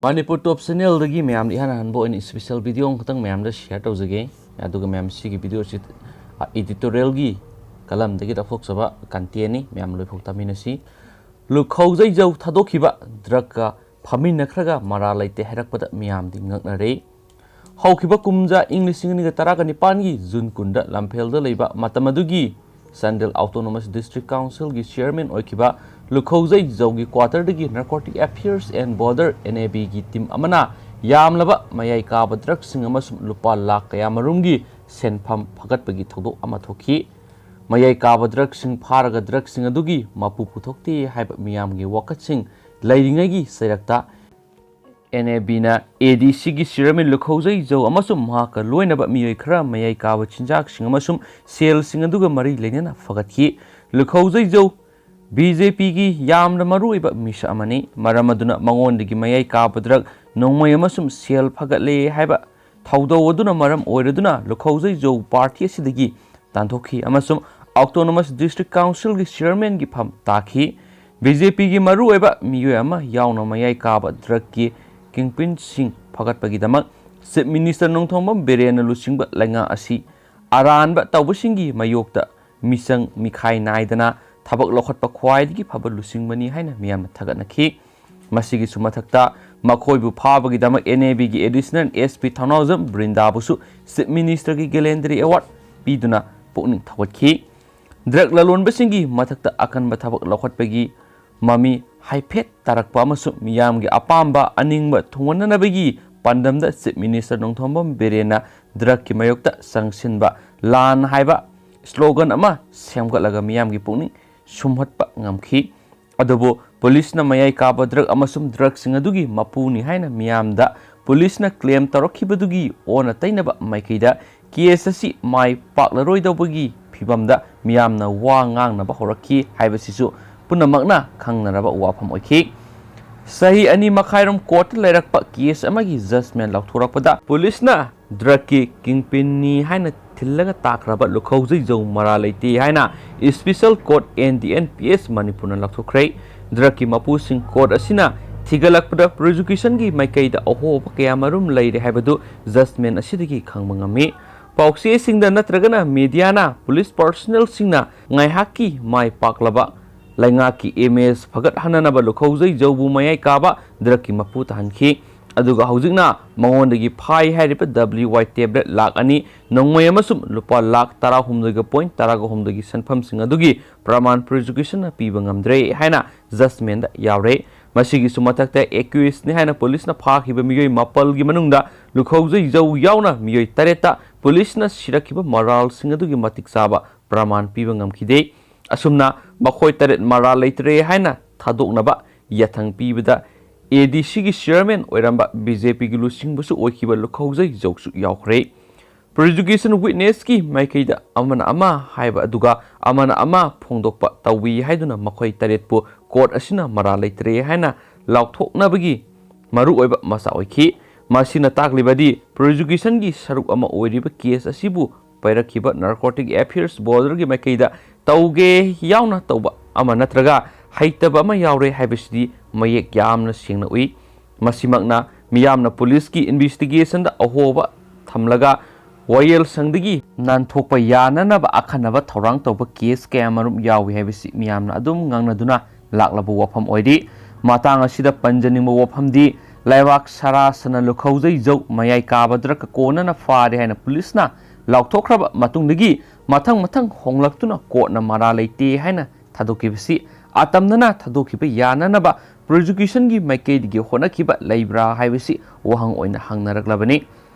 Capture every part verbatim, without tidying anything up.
ꯃꯅꯤꯄꯨꯔ ꯇꯣꯞ ꯆꯦꯅꯦꯜꯗꯒꯤ ꯃꯌꯥꯝꯗ ꯏꯍꯥꯟ ꯍꯥꯟꯕ ꯑꯣꯏꯅ ꯏꯁꯄꯤꯁꯦꯜ ꯚꯤꯗꯤꯑꯣ ꯑꯃꯈꯛꯇꯪ ꯃꯌꯥꯝꯗ ꯁꯤꯌꯔ ꯇꯧꯖꯒꯦ꯫ ꯑꯗꯨꯒ ꯃꯌꯥꯝ, ꯁꯤꯒꯤ ꯚꯤꯗꯤꯑꯣꯁꯤ ꯑꯦꯗꯤꯇꯣꯔꯤꯌꯦꯜꯒꯤ ꯀꯂꯝꯗꯒꯤ ꯂꯧꯊꯣꯛꯆꯕ ꯀꯟꯇꯦꯟꯅꯤ꯫ ꯃꯌꯥꯝ ꯂꯣꯏꯐꯥꯎ ꯇꯥꯃꯤꯟꯅꯁꯤ꯫ ꯂꯨꯈꯧꯖꯩꯖꯧ ꯊꯥꯗꯣꯛꯈꯤꯕ ꯗ꯭ꯔꯒꯀ ꯐꯝꯃꯤꯟꯅꯈ꯭ꯔꯒ ꯃꯔꯥꯜ ꯂꯩꯇꯦ ꯍꯥꯏꯔꯛꯄꯗ ꯃꯤꯌꯥꯝꯗꯤ ꯉꯛꯅꯔꯦ꯫ ꯍꯧꯈꯤꯕ ꯀꯨꯝꯖꯥ ꯏꯪ ꯂꯤꯁꯤꯡ ꯑꯅꯤꯒ ꯇꯔꯥꯒ ꯅꯤꯄꯥꯟꯒꯤ ꯖꯨꯟ ꯀꯨꯟꯗ ꯂꯝꯐꯦꯜꯗ ꯂꯩꯕ ꯃꯇꯝ ꯑꯗꯨꯒꯤ ꯆꯥꯟꯗꯦꯜ ꯑꯣꯇꯣꯅꯣꯃꯁ ꯗꯤꯁꯇ꯭ꯔꯤꯛ ꯀꯥꯎꯟꯁꯤꯜꯒꯤ ꯆꯤꯌꯔꯃꯦꯟ ꯑꯣꯏꯈꯤꯕ ꯂꯨꯈꯧꯖꯩ ꯖꯧꯒꯤ ꯀ꯭ꯋꯥꯇꯔꯗꯒꯤ Narcotic Affairs and Border, N A B, ꯒꯤ ꯇꯤꯝ ꯑꯃꯅ ꯌꯥꯝꯂꯕ ꯃꯌꯥꯏ ꯀꯥꯕ ꯗ꯭ꯔꯒꯁꯤꯡ ꯑꯃꯁꯨꯡ ꯂꯨꯄꯥ ꯂꯥꯈ ꯀꯌꯥ ꯃꯔꯨꯝꯒꯤ ꯁꯦꯟꯐꯝ ꯐꯥꯒꯠꯄꯒꯤ ꯊꯧꯗꯣꯛ ꯑꯃ ꯊꯣꯛꯈꯤ꯫ ꯃꯌꯥꯏ ꯀꯥꯕ ꯗ꯭ꯔꯒꯁꯤꯡ ꯐꯥꯔꯒ ꯗ꯭ꯔꯒꯁꯤꯡ ꯑꯗꯨꯒꯤ ꯃꯄꯨ ꯄꯨꯊꯣꯛꯇꯦ ꯍꯥꯏꯕ ꯃꯤꯌꯥꯝꯒꯤ ꯋꯥꯀꯠꯁꯤꯡ ꯂꯩꯔꯤꯉꯩꯒꯤ ꯆꯩꯔꯛꯇ, N A B ꯅ A D C ꯒꯤ ꯆꯤꯌꯔꯃꯦꯟ ꯂꯨꯈꯧꯖꯩ ꯖꯧ ꯑꯃꯁꯨꯡ ꯃꯍꯥꯛꯀ ꯂꯣꯏꯅꯕ ꯃꯤꯑꯣꯏ ꯈꯔ ꯃꯌꯥꯏ ꯀꯥꯕ ꯆꯤꯟꯖꯥꯛꯁꯤꯡ ꯑꯃꯁꯨꯡ ꯁꯦꯜꯁꯤꯡ ꯑꯗꯨꯒ ꯃꯔꯤ ꯂꯩꯅꯅ ꯐꯒꯠꯈꯤ꯫ ꯂꯨꯈꯧꯖꯩ ꯖꯧ B J P ꯒꯤ ꯌꯥꯝꯅ ꯃꯔꯨꯑꯣꯏꯕ ꯃꯤꯁꯛ ꯑꯃꯅꯤ꯫ ꯃꯔꯝ ꯑꯗꯨꯅ ꯃꯉꯣꯟꯗꯒꯤ ꯃꯌꯥꯏ ꯀꯥꯕ ꯗ꯭ꯔꯒ, ꯅꯣꯡꯃꯩ ꯑꯃꯁꯨꯡ ꯁꯦꯜ ꯐꯒꯠꯂꯦ ꯍꯥꯏꯕ ꯊꯧꯗꯧ ꯑꯗꯨꯅ ꯃꯔꯝ ꯑꯣꯏꯔꯗꯨꯅ ꯂꯨꯈꯧꯖꯩ ꯖꯧ ꯄꯥꯔꯇꯤ ꯑꯁꯤꯗꯒꯤ ꯇꯥꯟꯊꯣꯛꯈꯤ ꯑꯃꯁꯨꯡ ꯑꯣꯇꯣꯅꯣꯃꯁ ꯗꯤꯁꯇ꯭ꯔꯤꯛ ꯀꯥꯎꯟꯁꯤꯜꯒꯤ ꯆꯤꯌꯔꯃꯦꯟꯒꯤ ꯐꯝ ꯇꯥꯈꯤ꯫ B J P ꯒꯤ ꯃꯔꯨꯑꯣꯏꯕ ꯃꯤꯑꯣꯏ ꯑꯃ ꯌꯥꯎꯅ ꯃꯌꯥꯏ ꯀꯥꯕ ꯗ꯭ꯔꯒꯀꯤ ꯀꯤꯡꯄꯤꯟꯁꯤꯡ ꯐꯒꯠꯄꯒꯤꯗꯃꯛ ꯆꯤꯐ ꯃꯤꯅꯤꯁꯇꯔ ꯅꯣꯡꯊꯣꯝꯕꯝ ꯕꯤꯔꯦꯟꯅ ꯂꯨꯆꯤꯡꯕ ꯂꯩꯉꯥꯛ ꯑꯁꯤ ꯑꯔꯥꯟꯕ ꯇꯧꯕꯁꯤꯡꯒꯤ ꯃꯥꯌꯣꯛꯇ ꯃꯤꯆꯪ ꯃꯤꯈꯥꯏ ꯅꯥꯏꯗꯅ ꯊꯕꯛ ꯂꯧꯈꯠꯄ ꯈ꯭ꯋꯥꯏꯗꯒꯤ ꯐꯕ ꯂꯨꯆꯤꯡꯕꯅꯤ ꯍꯥꯏꯅ ꯃꯤꯌꯥꯝꯅ ꯊꯥꯒꯠꯅꯈꯤ꯫ ꯃꯁꯤꯒꯤꯁꯨ ꯃꯊꯛꯇ, ꯃꯈꯣꯏꯕꯨ ꯐꯥꯕꯒꯤꯗꯃꯛ N A B ꯒꯤ ꯑꯦꯗꯤꯁꯅꯦꯜ S P ꯊꯧꯅꯥꯎꯖꯝ ꯕ꯭ꯔꯤꯟꯗꯥꯕꯨꯁꯨ ꯆꯤꯐ ꯃꯤꯅꯤꯁꯇꯔꯒꯤ ꯒꯦꯂꯦꯟꯗꯔꯤ ꯑꯦꯋꯥꯔꯗ ꯄꯤꯗꯨꯅ ꯄꯨꯛꯅꯤꯡ ꯊꯧꯒꯠꯈꯤ꯫ ꯗ꯭ꯔꯒ ꯂꯂꯣꯟꯕꯁꯤꯡꯒꯤ ꯃꯊꯛꯇ ꯑꯀꯟꯕ ꯊꯕꯛ ꯂꯧꯈꯠꯄꯒꯤ ꯃꯃꯤ ꯍꯥꯏꯐꯦꯠ ꯇꯥꯔꯛꯄ ꯑꯃꯁꯨꯡ ꯃꯤꯌꯥꯝꯒꯤ ꯑꯄꯥꯝꯕ ꯑꯅꯤꯡꯕ ꯊꯨꯡꯍꯟꯅꯅꯕꯒꯤ ꯄꯥꯟꯗꯝꯗ ꯆꯤꯐ ꯃꯤꯅꯤꯁꯇꯔ ꯅꯣꯡꯊꯣꯝꯕꯝ ꯕꯤꯔꯦꯟꯅ ꯗ꯭ꯔꯒꯀꯤ ꯃꯥꯌꯣꯛꯇ ꯆꯪꯁꯤꯟꯕ ꯂꯥꯟ ꯍꯥꯏꯕ ꯁ꯭ꯂꯣꯒꯟ ꯑꯃ ꯁꯦꯝꯒꯠꯂꯒ ꯃꯤꯌꯥꯝꯒꯤ ꯄꯨꯛꯅꯤꯡ ꯁꯨꯝꯍꯠꯄ ꯉꯝꯈꯤ꯫ ꯑꯗꯨꯕꯨ ꯄꯨꯂꯤꯁꯅ ꯃꯌꯥꯏ ꯀꯥꯕ ꯗ꯭ꯔꯒ ꯑꯃꯁꯨꯡ ꯗ꯭ꯔꯒꯁꯤꯡ ꯑꯗꯨꯒꯤ ꯃꯄꯨꯅꯤ ꯍꯥꯏꯅ ꯃꯤꯌꯥꯝꯗ ꯄꯨꯂꯤꯁꯅ ꯀ꯭ꯂꯦꯝ ꯇꯧꯔꯛꯈꯤꯕꯗꯨꯒꯤ ꯑꯣꯟꯅ ꯇꯩꯅꯕ ꯃꯥꯏꯀꯩꯗ ꯀꯦꯁ ꯑꯁꯤ ꯃꯥꯏ ꯄꯥꯛꯂꯔꯣꯏꯗꯧꯕꯒꯤ ꯐꯤꯚꯝꯗ ꯃꯤꯌꯥꯝꯅ ꯋꯥ ꯉꯥꯡꯅꯕ ꯍꯧꯔꯛꯈꯤ ꯍꯥꯏꯕꯁꯤꯁꯨ ꯄꯨꯝꯅꯃꯛꯅ ꯈꯪꯅꯔꯕ ꯋꯥꯐꯝ ꯑꯣꯏꯈꯤ꯫ ꯆꯍꯤ ꯑꯅꯤ ꯃꯈꯥꯏꯔꯣꯝ ꯀꯣꯔꯠꯇ ꯂꯩꯔꯛꯄ ꯀꯦꯁ ꯑꯃꯒꯤ ꯖꯖꯃꯦꯟ ꯂꯥꯎꯊꯣꯔꯛꯄꯗ ꯄꯨꯂꯤꯁꯅ ꯗ꯭ꯔꯒꯀꯤ ꯀꯤꯡꯄꯤꯟꯅꯤ ꯍꯥꯏꯅ ꯊꯤꯜꯂꯒ ꯇꯥꯈ꯭ꯔꯕ ꯂꯨꯈꯧꯖꯩ ꯖꯧ ꯃꯔꯥꯜ ꯂꯩꯇꯦ ꯍꯥꯏꯅ special court N D N P S ꯃꯅꯤꯄꯨꯔꯅ ꯂꯥꯎꯊꯣꯛꯈ꯭ꯔꯦ꯫ ꯗ꯭ꯔꯒꯀꯤ ꯃꯄꯨꯁꯤꯡ ꯀꯣꯔꯠ ꯑꯁꯤꯅ ꯊꯤꯒꯠꯂꯛꯄꯗ ꯄ꯭ꯔꯣꯁꯤꯀ꯭ꯌꯨꯁꯟꯒꯤ ꯃꯥꯏꯀꯩꯗ ꯑꯍꯣꯕ ꯀꯌꯥꯃꯔꯨꯝ ꯂꯩꯔꯦ ꯍꯥꯏꯕꯗꯨ ꯖꯖꯃꯦꯟ ꯑꯁꯤꯗꯒꯤ ꯈꯪꯕ ꯉꯝꯃꯤ꯫ ꯄꯥꯎꯆꯦꯁꯤꯡꯗ ꯅꯠꯇ꯭ꯔꯒꯅ ꯃꯦꯗꯤꯌꯥꯅ ꯄꯨꯂꯤꯁ ꯄꯥꯔꯁꯣꯅꯦꯜꯁꯤꯡꯅ ꯉꯥꯏꯍꯥꯛꯀꯤ ꯃꯥꯏ ꯄꯥꯛꯂꯕ ꯂꯩꯉꯥꯛꯀꯤ ꯏꯃꯦꯖ ꯐꯒꯠꯍꯟꯅꯅꯕ ꯂꯨꯈꯧꯖꯩ ꯖꯧꯕꯨ ꯃꯌꯥꯏ ꯀꯥꯕ ꯗ꯭ꯔꯒꯀꯤ ꯃꯄꯨ ꯇꯥꯍꯟꯈꯤ꯫ ꯑꯗꯨꯒ ꯍꯧꯖꯤꯛꯅ ꯃꯉꯣꯟꯗꯒꯤ ꯐꯥꯏ ꯍꯥꯏꯔꯤꯕ ꯗꯕ꯭ꯂꯤꯎ ꯋꯥꯏ ꯇꯦꯕ꯭ꯂꯦꯠ ꯂꯥꯈ ꯑꯅꯤ, ꯅꯣꯡꯃꯩ ꯑꯃꯁꯨꯡ ꯂꯨꯄꯥ ꯂꯥꯈ ꯇꯔꯥꯍꯨꯝꯗꯣꯏꯒ ꯄꯣꯏꯟ ꯇꯔꯥꯒ ꯍꯨꯝꯗꯣꯏꯒꯤ ꯁꯦꯟꯐꯝꯁꯤꯡ ꯑꯗꯨꯒꯤ ꯄ꯭ꯔꯃꯥꯟ ꯄ꯭ꯔꯣꯁꯤꯀ꯭ꯌꯨꯁꯟꯅ ꯄꯤꯕ ꯉꯝꯗ꯭ꯔꯦ ꯍꯥꯏꯅ ꯖꯖꯃꯦꯟꯗ ꯌꯥꯎꯔꯦ꯫ ꯃꯁꯤꯒꯤꯁꯨ ꯃꯊꯛꯇ ꯑꯦꯀ꯭ꯌꯨꯁꯅꯤ ꯍꯥꯏꯅ ꯄꯨꯂꯤꯁꯅ ꯐꯥꯈꯤꯕ ꯃꯤꯑꯣꯏ ꯃꯥꯄꯜꯒꯤ ꯃꯅꯨꯡꯗ ꯂꯨꯈꯧꯖꯩ ꯖꯧ ꯌꯥꯎꯅ ꯃꯤꯑꯣꯏ ꯇꯔꯦꯠꯇ ꯄꯨꯂꯤꯁꯅ ꯁꯤꯔꯛꯈꯤꯕ ꯃꯔꯥꯜꯁꯤꯡ ꯑꯗꯨꯒꯤ ꯃꯇꯤꯛ ꯆꯥꯕ ꯄ꯭ꯔꯃꯥꯟ ꯄꯤꯕ ꯉꯝꯈꯤꯗꯦ꯫ ꯑꯁꯨꯝꯅ ꯃꯈꯣꯏ ꯇꯔꯦꯠ ꯃꯔꯥꯜ ꯂꯩꯇ꯭ꯔꯦ ꯍꯥꯏꯅ ꯊꯥꯗꯣꯛꯅꯕ ꯌꯥꯊꯪ ꯄꯤꯕꯗ ꯑꯦ ꯗꯤ ꯁꯤꯒꯤ ꯆꯤꯌꯔꯃꯦꯟ ꯑꯣꯏꯔꯝꯕ ꯕꯤ ꯖꯦ ꯄꯤꯒꯤ ꯂꯨꯆꯤꯡꯕꯁꯨ ꯑꯣꯏꯈꯤꯕ ꯂꯨꯈꯧꯖꯩ ꯖꯧꯁꯨ ꯌꯥꯎꯈ꯭ꯔꯦ꯫ ꯄ꯭ꯔꯣꯁꯤꯀ꯭ꯌꯨꯁꯟ ꯋꯤꯠꯅꯦꯁꯀꯤ ꯃꯥꯏꯀꯩꯗ ꯑꯃꯅ ꯑꯃ ꯍꯥꯏꯕ ꯑꯗꯨꯒ ꯑꯃꯅ ꯑꯃ ꯐꯣꯡꯗꯣꯛꯄ ꯇꯧꯏ ꯍꯥꯏꯗꯨꯅ ꯃꯈꯣꯏ ꯇꯔꯦꯠꯄꯨ ꯀꯣꯔꯠ ꯑꯁꯤꯅ ꯃꯔꯥꯜ ꯂꯩꯇ꯭ꯔꯦ ꯍꯥꯏꯅ ꯂꯥꯎꯊꯣꯛꯅꯕꯒꯤ ꯃꯔꯨꯑꯣꯏꯕ ꯃꯆꯥꯛ ꯑꯣꯏꯈꯤ꯫ ꯃꯁꯤꯅ ꯇꯥꯛꯂꯤꯕꯗꯤ ꯄ꯭ꯔꯣꯁꯤꯀ꯭ꯌꯨꯁꯟꯒꯤ ꯁꯔꯨꯛ ꯑꯃ ꯑꯣꯏꯔꯤꯕ ꯀꯦꯁ ꯑꯁꯤꯕꯨ ꯄꯥꯏꯔꯛꯈꯤꯕ ꯅꯥꯔꯀꯣꯇꯤꯛ ꯑꯦꯐꯤꯌꯔꯁ ꯕꯣꯔꯗꯔꯒꯤ ꯃꯥꯏꯀꯩꯗ ꯇꯧꯒꯦ ꯌꯥꯎꯅ ꯇꯧꯕ ꯑꯃ ꯅꯠꯇ꯭ꯔꯒ ꯍꯩꯇꯕ ꯑꯃ ꯌꯥꯎꯔꯦ ꯍꯥꯏꯕꯁꯤꯗꯤ ꯃꯌꯦꯛ ꯌꯥꯝꯅ ꯁꯦꯡꯅ ꯎꯏ꯫ ꯃꯁꯤꯃꯛꯅ ꯃꯤꯌꯥꯝꯅ ꯄꯨꯂꯤꯁꯀꯤ ꯏꯟꯚꯦꯁꯇꯤꯒꯦꯁꯟꯗ ꯑꯍꯣꯕ ꯊꯝꯂꯒ ꯋꯥꯌꯦꯜꯁꯪꯗꯒꯤ ꯅꯥꯟꯊꯣꯛꯄ ꯌꯥꯅꯅꯕ ꯑꯈꯟꯅꯕ ꯊꯧꯔꯥꯡ ꯇꯧꯕ ꯀꯦꯁ ꯀꯌꯥꯃꯔꯨꯝ ꯌꯥꯎꯏ ꯍꯥꯏꯕꯁꯤ ꯃꯤꯌꯥꯝꯅ ꯑꯗꯨꯝ ꯉꯥꯡꯅꯗꯨꯅ ꯂꯥꯛꯂꯕ ꯋꯥꯐꯝ ꯑꯣꯏꯔꯤ꯫ ꯃꯇꯥꯡ ꯑꯁꯤꯗ ꯄꯟꯖꯅꯤꯡꯕ ꯋꯥꯐꯝꯗꯤ, ꯂꯩꯕꯥꯛ ꯁꯔꯥꯁꯅ ꯂꯨꯈꯧꯖꯩ ꯖꯧ ꯃꯌꯥꯏ ꯀꯥꯕ ꯗ꯭ꯔꯒꯀ ꯀꯣꯟꯅꯅ ꯐꯥꯔꯦ ꯍꯥꯏꯅ ꯄꯨꯂꯤꯁꯅ ꯂꯥꯎꯊꯣꯛꯈ꯭ꯔꯕ ꯃꯇꯨꯡꯗꯒꯤ ꯃꯊꯪ ꯃꯊꯪ ꯍꯣꯡꯂꯛꯇꯨꯅ ꯀꯣꯔꯠꯅ ꯃꯔꯥꯜ ꯂꯩꯇꯦ ꯍꯥꯏꯅ ꯊꯥꯗꯣꯛꯈꯤꯕꯁꯤ ꯑꯇꯝꯅꯅ ꯊꯥꯗꯣꯛꯈꯤꯕ ꯌꯥꯅꯅꯕ ꯄ꯭ꯔꯣꯁꯤꯀ꯭ꯌꯨꯁꯟꯒꯤ ꯃꯥꯏꯀꯩꯗꯒꯤ ꯍꯣꯠꯅꯈꯤꯕ ꯂꯩꯕ꯭ꯔꯥ ꯍꯥꯏꯕꯁꯤ ꯋꯥꯍꯪ ꯑꯣꯏꯅ ꯍꯪꯅꯔꯛꯂꯕꯅꯤ꯫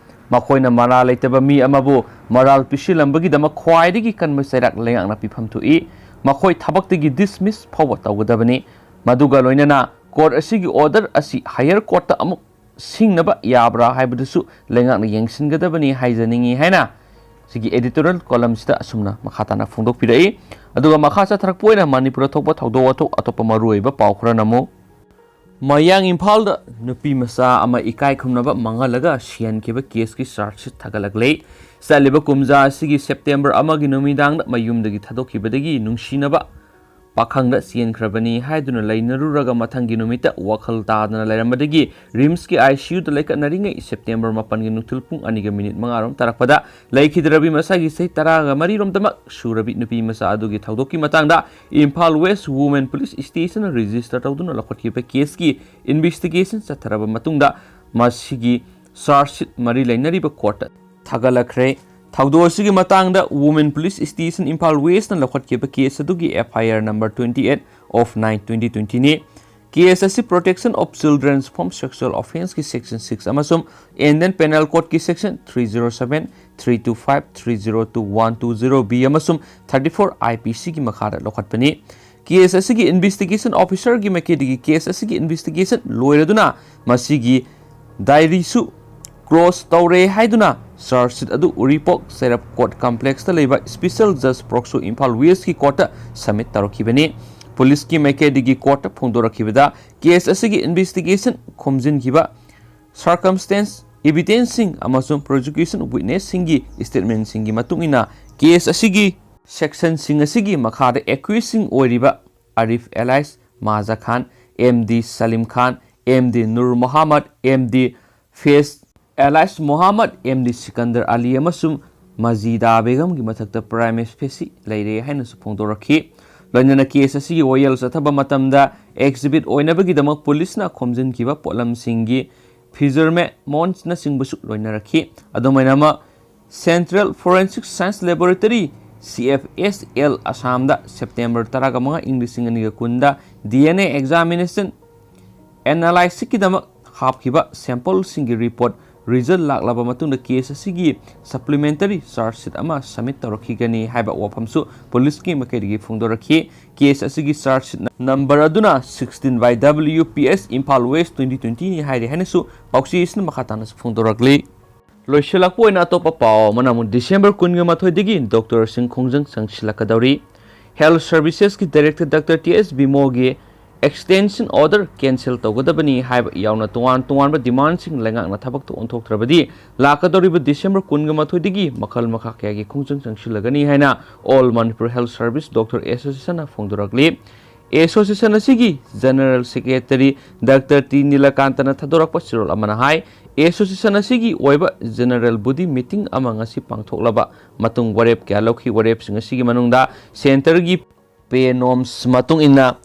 ꯃꯈꯣꯏꯅ ꯃꯔꯥꯜ ꯂꯩꯇꯕ ꯃꯤ ꯑꯃꯕꯨ ꯃꯔꯥꯜ ꯄꯤꯁꯤꯜꯂꯝꯕꯒꯤꯗꯃꯛ ꯈ꯭ꯋꯥꯏꯗꯒꯤ ꯀꯟꯕ ꯆꯩꯔꯥꯛ ꯂꯩꯉꯥꯛꯅ ꯄꯤꯐꯝ ꯊꯣꯛꯏ꯫ ꯃꯈꯣꯏ ꯊꯕꯛꯇꯒꯤ ꯗꯤꯁꯃꯤꯁ ꯐꯥꯎꯕ ꯇꯧꯒꯗꯕꯅꯤ꯫ ꯃꯗꯨꯒ ꯂꯣꯏꯅꯅ ꯀꯣꯔꯠ ꯑꯁꯤꯒꯤ ꯑꯣꯔꯗꯔ ꯑꯁꯤ ꯍꯥꯌꯔ ꯀꯣꯔꯠꯇ ꯑꯃꯨꯛ ꯁꯤꯡꯅꯕ ꯌꯥꯕ꯭ꯔꯥ ꯍꯥꯏꯕꯗꯨꯁꯨ ꯂꯩꯉꯥꯛꯅ ꯌꯦꯡꯁꯤꯟꯒꯗꯕꯅꯤ ꯍꯥꯏꯖꯅꯤꯡꯏ ꯍꯥꯏꯅ ꯁꯤꯒꯤ ꯑꯦꯗꯤꯇꯣꯔꯤꯌꯦꯜ ꯀꯣꯂꯝꯁꯤꯗ ꯑꯁꯨꯝꯅ ꯃꯈꯥ ꯇꯥꯅ ꯐꯣꯡꯗꯣꯛꯄꯤꯔꯛꯏ꯫ ꯑꯗꯨꯒ ꯃꯈꯥ ꯆꯠꯊꯔꯛꯄ ꯑꯣꯏꯅ ꯃꯅꯤꯄꯨꯔꯗ ꯊꯣꯛꯄ ꯊꯧꯗꯣꯛ ꯋꯥꯊꯣꯛ ꯑꯇꯣꯞꯄ ꯃꯔꯨꯑꯣꯏꯕ ꯄꯥꯎ ꯈꯔꯅ ꯑꯃꯨꯛ ꯃꯌꯥꯡ ꯏꯝꯐꯥꯜꯗ ꯅꯨꯄꯤ ꯃꯆꯥ ꯑꯃ ꯏꯀꯥꯏ ꯈꯨꯝꯅꯕ ꯃꯥꯡꯍꯜꯂꯒ ꯁꯤꯍꯟꯈꯤꯕ ꯀꯦꯁꯀꯤ ꯆꯥꯔꯖ ꯁꯤꯠ ꯊꯥꯒꯠꯂꯛꯂꯦ꯫ ꯆꯠꯂꯤꯕ ꯀꯨꯝꯖꯥ ꯑꯁꯤꯒꯤ ꯁꯦꯞꯇꯦꯝꯕꯔ ꯑꯃꯒꯤ ꯅꯨꯃꯤꯗꯥꯡꯗ ꯃꯌꯨꯝꯗꯒꯤ ꯊꯥꯗꯣꯛꯈꯤꯕꯗꯒꯤ ꯅꯨꯡꯁꯤꯅꯕ ꯄꯥꯈꯪꯗ ꯆꯦꯟꯈ꯭ꯔꯕꯅꯤ ꯍꯥꯏꯗꯨꯅ ꯂꯩꯅꯔꯨꯔꯒ ꯃꯊꯪꯒꯤ ꯅꯨꯃꯤꯠꯇ ꯋꯥꯈꯜ ꯇꯥꯗꯅ ꯂꯩꯔꯝꯕꯗꯒꯤ ꯔꯤꯝꯁꯀꯤ ꯑꯥꯏ ꯁꯤ ꯌꯨꯗ ꯂꯩꯈꯠꯅꯔꯤꯉꯩ ꯁꯦꯞꯇꯦꯝꯕꯔ ꯃꯥꯄꯟꯒꯤ ꯅꯨꯡꯊꯤꯜ ꯄꯨꯡ ꯑꯅꯤꯒ ꯃꯤꯅꯤꯠ ꯃꯉꯥ ꯔꯣꯝ ꯇꯥꯔꯛꯄꯗ ꯂꯩꯈꯤꯗ꯭ꯔꯕꯤ ꯃꯁꯥꯒꯤ ꯆꯍꯤ ꯇꯔꯥꯒ ꯃꯔꯤ ꯔꯣꯝꯗꯃꯛ ꯁꯨꯔꯕꯤ ꯅꯨꯄꯤ ꯃꯆꯥ ꯑꯗꯨꯒꯤ ꯊꯧꯗꯣꯛꯀꯤ ꯃꯇꯥꯡꯗ ꯏꯝꯐꯥꯜ ꯋꯦꯁ ꯋꯨꯃꯦꯟ ꯄꯨꯂꯤꯁ ꯁ꯭ꯇꯦꯁꯟꯅ ꯔꯦꯖꯤꯁꯇꯔ ꯇꯧꯗꯨꯅ ꯂꯧꯈꯠꯈꯤꯕ ꯀꯦꯁꯀꯤ ꯏꯟꯚꯦꯁꯇꯤꯒꯦꯁꯟ ꯆꯠꯊꯔꯕ ꯃꯇꯨꯡꯗ ꯃꯁꯤꯒꯤ ꯆꯥꯔꯖ ꯁꯤꯠ ꯃꯔꯤ ꯂꯩꯅꯔꯤꯕ ꯀꯣꯔꯠꯇ ꯊꯥꯒꯠꯂꯛꯈ꯭ꯔꯦ꯫ ꯊꯧꯗꯣꯛ ꯑꯁꯤꯒꯤ ꯃꯇꯥꯡꯗ ꯋꯨꯃꯦꯟ ꯄꯨꯂꯤꯁ ꯁ꯭ꯇꯦꯁꯟ ꯏꯝꯐꯥꯜ ꯋꯦꯁꯅ ꯂꯧꯈꯠꯈꯤꯕ ꯀꯦꯁ ꯑꯗꯨꯒꯤ F I R number twenty eight of nine twenty twenty ꯅꯤ꯫ ꯀꯦꯁ ꯑꯁꯤ Protection of Children from Sexual Offenceꯀꯤ section six ꯑꯃꯁꯨꯡ Indian Penal Codeꯀꯤ section three zero seven, three two five, three zero two, one two zero B ꯑꯃꯁꯨꯡ thirty four I P Cꯒꯤ ꯃꯈꯥꯗ ꯂꯧꯈꯠꯄꯅꯤ꯫ Case ꯑꯁꯤꯒꯤ investigation ꯑꯣꯐꯤꯁꯔꯒꯤ ꯃꯥꯏꯀꯩꯗꯒꯤ case ꯑꯁꯤꯒꯤ investigation ꯂꯣꯏꯔꯗꯨꯅ ꯃꯁꯤꯒꯤ ꯗꯥꯏꯔꯤꯁꯨ close ꯇꯧꯔꯦ ꯍꯥꯏꯗꯨꯅ ꯆꯥꯔꯖ ꯁꯤꯠ ꯑꯗꯨ ꯎꯔꯤꯄꯣꯛ ꯆꯩꯔꯞ ꯀꯣꯔꯠ ꯀꯝꯄ꯭ꯂꯦꯛꯁꯇ ꯂꯩꯕ ꯁ꯭ꯄꯦꯁꯦꯜ ꯖꯖ ꯄꯣꯛꯁꯣ ꯏꯝꯐꯥꯜ ꯋꯦꯁꯀꯤ ꯀꯣꯔꯠꯇ ꯁꯕꯃꯤꯠ ꯇꯧꯔꯛꯈꯤꯕꯅꯤ꯫ ꯄꯨꯂꯤꯁꯀꯤ ꯃꯥꯏꯀꯩꯗꯒꯤ ꯀꯣꯔꯠꯇ ꯐꯣꯡꯗꯣꯔꯛꯈꯤꯕꯗ ꯀꯦꯁ ꯑꯁꯤꯒꯤ ꯏꯟꯚꯦꯁꯇꯤꯒꯦꯁꯟ ꯈꯣꯝꯖꯤꯟꯈꯤꯕ ꯁꯔꯀꯝꯁꯇꯦꯟꯁ ꯏꯚꯤꯗꯦꯟꯁꯁꯤꯡ ꯑꯃꯁꯨꯡ ꯄ꯭ꯔꯣꯁꯤꯀ꯭ꯌꯨꯁꯟ ꯋꯤꯠꯅꯦꯁꯁꯤꯡꯒꯤ ꯁ꯭ꯇꯦꯠꯃꯦꯟꯁꯤꯡꯒꯤ ꯃꯇꯨꯡ ꯏꯟꯅ ꯀꯦꯁ ꯑꯁꯤꯒꯤ ꯁꯦꯛꯁꯟꯁꯤꯡ ꯑꯁꯤꯒꯤ ꯃꯈꯥꯗ ꯑꯦꯀ꯭ꯌꯨꯁꯁꯤꯡ ꯑꯣꯏꯔꯤꯕ Arif alias Maja Khan, M D Salim Khan, M D Nur Mohammad, M D Faiz alias Mohammad, M D Sikandar Ali ꯑꯃꯁꯨꯡ ꯃꯖꯤꯗꯥ ꯕꯦꯒꯝꯒꯤ ꯃꯊꯛꯇ ꯄ꯭ꯔꯥꯏꯃ ꯐꯦꯁꯤ ꯂꯩꯔꯦ ꯍꯥꯏꯅꯁꯨ ꯐꯣꯡꯗꯣꯔꯛꯈꯤ꯫ ꯂꯣꯏꯅꯅ ꯀꯦꯁ ꯑꯁꯤꯒꯤ ꯋꯥꯌꯦꯜ ꯆꯠꯊꯕ ꯃꯇꯝꯗ ꯑꯦꯛꯖꯤꯕꯤꯠ ꯑꯣꯏꯅꯕꯒꯤꯗꯃꯛ ꯄꯨꯂꯤꯁꯅ ꯈꯣꯝꯖꯤꯟꯈꯤꯕ ꯄꯣꯠꯂꯝꯁꯤꯡꯒꯤ ꯐꯤꯖꯔꯃꯦꯃꯣꯟꯁꯅꯆꯤꯡꯕꯁꯨ ꯂꯣꯏꯅꯔꯛꯈꯤ꯫ ꯑꯗꯨꯃꯥꯏꯅꯃꯛ Central Forensic Science Laboratory, C F S L, ꯑꯁꯥꯝꯗ ꯁꯦꯞꯇꯦꯝꯕꯔ ꯇꯔꯥꯃꯉꯥ, ꯏꯪ ꯂꯤꯁꯤꯡ ꯑꯅꯤꯒ ꯀꯨꯟꯗ D N A examination analysisꯀꯤꯗꯃꯛ ꯍꯥꯞꯈꯤꯕ ꯁꯦꯝꯄꯜꯁꯤꯡꯒꯤ ꯔꯤꯄꯣꯔꯠ ꯔꯤꯖꯜ ꯂꯥꯛꯂꯕ ꯃꯇꯨꯡꯗ ꯀꯦꯁ ꯑꯁꯤꯒꯤ ꯁꯄ꯭ꯂꯤꯃꯦꯟꯇꯔꯤ ꯆꯥꯔꯖ ꯁꯤꯠ ꯑꯃ ꯁꯕꯃꯤꯠ ꯇꯧꯔꯛꯈꯤꯒꯅꯤ ꯍꯥꯏꯕ ꯋꯥꯐꯝꯁꯨ ꯄꯨꯂꯤꯁꯀꯤ ꯃꯥꯏꯀꯩꯗꯒꯤ ꯐꯣꯡꯗꯣꯔꯛꯈꯤ꯫ ꯀꯦꯁ ꯑꯁꯤꯒꯤ ꯆꯥꯔꯖ ꯁꯤꯠ ꯅꯝꯕꯔ ꯑꯗꯨꯅ sixteen by W P S Imphal West twenty twenty ꯅꯤ ꯍꯥꯏꯔꯤ ꯍꯥꯏꯅꯁꯨ ꯄꯥꯎꯆꯦꯁꯤꯅ ꯃꯈꯥ ꯇꯥꯅꯁꯨ ꯐꯣꯡꯗꯣꯔꯛꯂꯤ꯫ ꯂꯣꯏꯁꯤꯜꯂꯛꯄ ꯑꯣꯏꯅ ꯑꯇꯣꯞꯄ ꯄꯥꯎ ꯑꯃꯅ ꯑꯃꯨꯛ ꯗꯤꯁꯦꯝꯕꯔ ꯀꯨꯟꯒ ꯃꯥꯊꯣꯏꯗꯒꯤ ꯗꯣꯛꯇꯔꯁꯤꯡ ꯈꯣꯡꯖꯪ ꯆꯪꯁꯤꯜꯂꯛꯀꯗꯧꯔꯤ꯫ Health Servicesꯀꯤ Director Doctor T S ꯕꯤꯃꯣꯒꯤ extension order cancel ꯇꯧꯒꯗꯕꯅꯤ ꯍꯥꯏꯕ ꯌꯥꯎꯅ ꯇꯣꯉꯥꯟ ꯇꯣꯉꯥꯟꯕ demandꯁꯤꯡ ꯂꯩꯉꯥꯛꯅ ꯊꯕꯛꯇ ꯑꯣꯟꯊꯣꯛꯇ꯭ꯔꯕꯗꯤ ꯂꯥꯛꯀꯗꯧꯔꯤꯕ December ꯀꯨꯟꯒ ꯃꯥꯊꯣꯏꯗꯒꯤ ꯃꯈꯜ ꯃꯈꯥ ꯀꯌꯥꯒꯤ ꯈꯣꯡꯖꯪ ꯆꯪꯁꯤꯜꯂꯒꯅꯤ ꯍꯥꯏꯅ All Manipur Health Service Doctor Associationꯅ ꯐꯣꯡꯗꯣꯔꯛꯂꯤ꯫ Association ꯑꯁꯤꯒꯤ General Secretary Doctor ꯇꯤ ꯅꯤꯂꯀꯥꯟꯇꯅ ꯊꯥꯗꯣꯔꯛꯄ ꯆꯦꯔꯣꯜ ꯑꯃꯅ ꯍꯥꯏ, Association ꯑꯁꯤꯒꯤ ꯑꯣꯏꯕ General Body Meeting ꯑꯃ ꯉꯁꯤ ꯄꯥꯡꯊꯣꯛꯂꯕ ꯃꯇꯨꯡ ꯋꯥꯔꯦꯞ ꯀꯌꯥ ꯂꯧꯈꯤ꯫ ꯋꯥꯔꯦꯞꯁꯤꯡ ꯑꯁꯤꯒꯤ ꯃꯅꯨꯡꯗ centreꯒꯤ pay norms ꯃꯇꯨꯡ ꯏꯟꯅ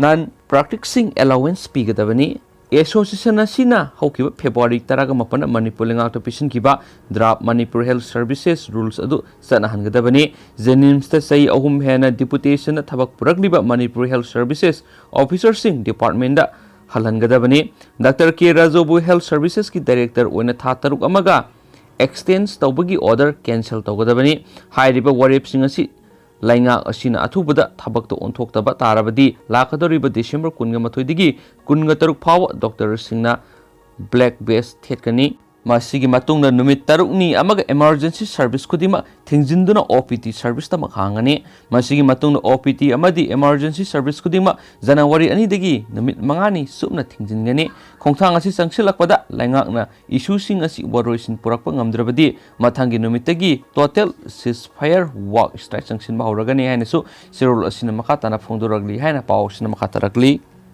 non practicing allowance ꯄꯤꯒꯗꯕꯅꯤ꯫ Association ꯑꯁꯤꯅ ꯍꯧꯈꯤꯕ February ꯇꯔꯥꯃꯥꯄꯟꯗ Manipur ꯂꯩꯉꯥꯛꯇ ꯄꯤꯁꯤꯟꯈꯤꯕ Draft Manipur Health Services Rules ꯑꯗꯨ ꯆꯠꯅꯍꯟꯒꯗꯕꯅꯤ꯫ JNIMSꯇ ꯆꯍꯤ ꯑꯍꯨꯝ ꯍꯦꯟꯅ deputationꯗ ꯊꯕꯛ ꯄꯨꯔꯛꯂꯤꯕ Manipur Health Services Officerꯁꯤꯡ departmentꯇ ꯍꯜꯍꯟꯒꯗꯕꯅꯤ꯫ Doctor ꯀꯦ ꯔꯥꯖꯨꯕꯨ Health Servicesꯀꯤ director ꯑꯣꯏꯅ ꯊꯥ ꯇꯔꯨꯛ ꯑꯃꯒ extend ꯇꯧꯕꯒꯤ order cancel ꯇꯧꯒꯗꯕꯅꯤ꯫ ꯍꯥꯏꯔꯤꯕ ꯋꯥꯔꯦꯞꯁꯤꯡ ꯑꯁꯤ ꯂꯩꯉꯥꯛ ꯑꯁꯤꯅ ꯑꯊꯨꯕꯗ ꯊꯕꯛꯇ ꯑꯣꯟꯊꯣꯛꯇꯕ ꯇꯥꯔꯕꯗꯤ ꯂꯥꯛꯀꯗꯧꯔꯤꯕ December ꯀꯨꯟꯒ ꯃꯥꯊꯣꯏꯗꯒꯤ ꯀꯨꯟꯒ ꯇꯔꯨꯛ ꯐꯥꯎꯕ doctorꯁꯤꯡꯅ black badge ꯊꯦꯠꯀꯅꯤ꯫ ꯃꯁꯤꯒꯤ ꯃꯇꯨꯡꯗ ꯅꯨꯃꯤꯠ ꯇꯔꯨꯛꯅꯤ ꯑꯃꯒ emergency service ꯈꯨꯗꯤꯡꯃꯛ ꯊꯤꯡꯖꯤꯟꯗꯨꯅ OPT serviceꯇꯃꯛ ꯍꯥꯡꯒꯅꯤ꯫ ꯃꯁꯤꯒꯤ ꯃꯇꯨꯡꯗ OPT ꯑꯃꯗꯤ emergency service ꯈꯨꯗꯤꯡꯃꯛ January ꯑꯅꯤꯗꯒꯤ ꯅꯨꯃꯤꯠ ꯃꯉꯥꯅꯤ ꯆꯨꯞꯅ ꯊꯤꯡꯖꯤꯟꯒꯅꯤ꯫ ꯈꯣꯡꯊꯥꯡ ꯑꯁꯤ ꯆꯪꯁꯤꯜꯂꯛꯄꯗ ꯂꯩꯉꯥꯛꯅ issueꯁꯤꯡ ꯑꯁꯤ ꯋꯥꯔꯣꯏꯁꯤꯟ ꯄꯨꯔꯛꯄ ꯉꯝꯗ꯭ꯔꯕꯗꯤ ꯃꯊꯪꯒꯤ ꯅꯨꯃꯤꯠꯇꯒꯤ total ceasefire, work strike ꯆꯪꯁꯤꯟꯕ ꯍꯧꯔꯒꯅꯤ ꯍꯥꯏꯅꯁꯨ ꯆꯦꯔꯣꯜ ꯑꯁꯤꯅ ꯃꯈꯥ ꯇꯥꯅ ꯐꯣꯡꯗꯣꯔꯛꯂꯤ ꯍꯥꯏꯅ ꯄꯥꯎ ꯑꯁꯤꯅ ꯃꯈꯥ ꯇꯥꯔꯛꯂꯤ꯫